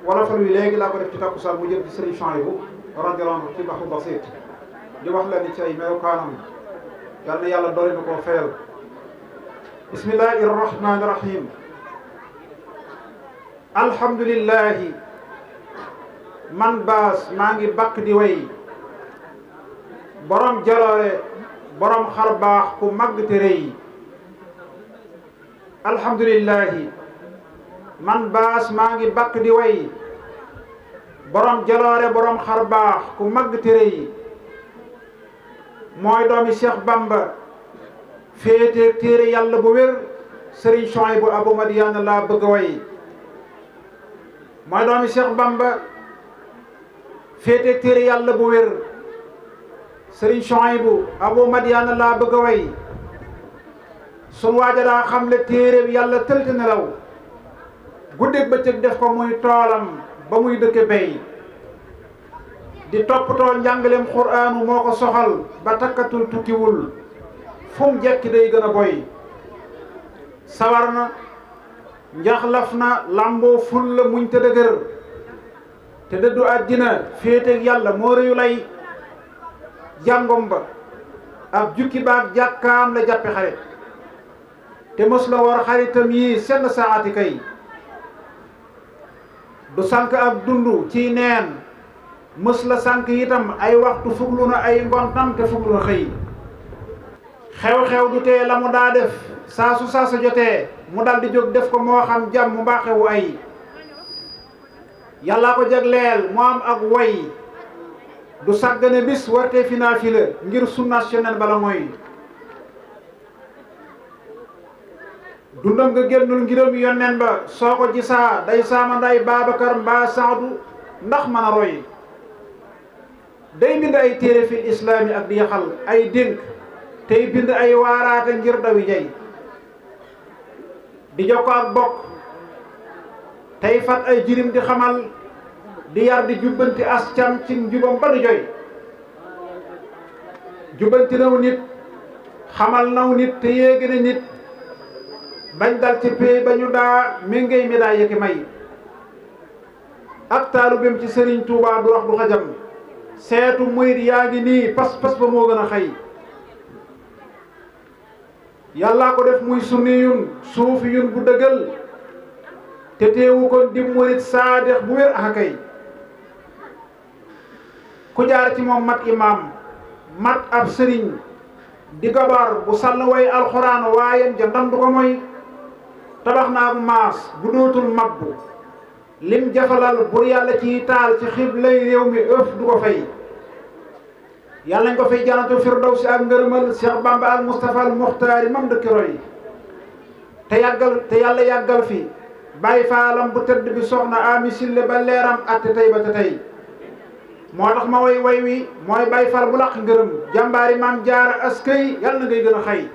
wala fal wi léegi laa ko def ci takkusaan mu jëm ci sëriñ Chouaïbou radiyallahu anhu ci Bahru Basit di wax la ni ci ay melokaanam yal na yàlla doole na koo fayal. bismillahi rahmani rahim. alhamdulillahi man baas maa ngi bakk di way borom jaloore borom xar baax ku màgg te rëy. alhamdulillahi man baas maa ngi bakk di way borom jaloore borom xar baax ku màgg te rëy. mooy doomi Cheikh Bamba féete téere yàlla bu wér Serigne Chouaïbou Abou Madiyana laa bëgg a way. mooy doomi Cheikh Bamba féete téere yàlla bu wér Serigne Chouaïbou Abou Madiyana laa bëgg a way. sun waaja daa xam le téere bi yàlla tëlte nelaw guddeeg bëccëg def ko muy toolam ba muy dëkke bay. di toppatoo njàngaleem quraanu moo ko soxal ba takkatul tukkiwul fu mu jekki day gën a boy. sawar na njaxlaf na làmboo ful la muñ te dëgër te dëddu àddina féeteeg yàlla moo rëyu lay. jàngom ba ab jukki baag jàkkaam la jàppe xarit te mos la war xaritam yi senn saati kay. du sànk ab dund ci neen mës la sànk itam ay waxtu fuglu na ay ngontam te fuglu na xëy. xew-xew du tee la mu daa def saa su jotee mu dal di jóg def ko moo xam jàmm mu mbaa xewu ay. yàllaa ko jagleel mu am ak way du sàggane bis warte fi naa fi la ngir sunnas yoneen bala mooy. dundam nga génnul ngiram yoneen ba soo ko gisaa day saama nday Babacar mbaa Saadu ndax mën a roy. day bind ay téere fil islaami ak di yaxal ay dénk tey bind ay waaraate ngir dawi jay. di jokko ak bokk tey fat ay jirim di xamal di yar di jubbanti as cam ci njubam ba du joy. jubbanti naw nit xamal naw nit te yéegi na nit bañ dal ci pay ba ñu daa méngay mi daa yëkki may. ak taalubem ci Serigne Touba du wax du xajam seetu murid yaa ngi nii pas-pas ba moo gën a xëy. yàllaa ko def muy sunniyun suufiyun bu dëggal te teewu kon di murid saadex bu wér ak kay. ku jaar ci moom mat imaam mat ab sëriñ di gabar bu sàll way alxuraan waayam ja ndam du ko moy. tabax naa bu maas bu dootul mabbu lim jafalal bur yàlla ci taal ci xiblay réew mi ëf du ko fay. yàlla nañ ko fay janatu firdawsi ak ngërëmal Cheikh Bamba ak Moustapha al Muxtaari mam dëkk roy. te yàlla yàggal fi bàyyi faalam bu tëdd bi soxna Ami Sille ba leeram atte tey ba te tey. moo tax ma way wi mooy bàyyi faal bu laq ngërëm jàmbaari maam jaara askay yàlla na ngay gën a xëy.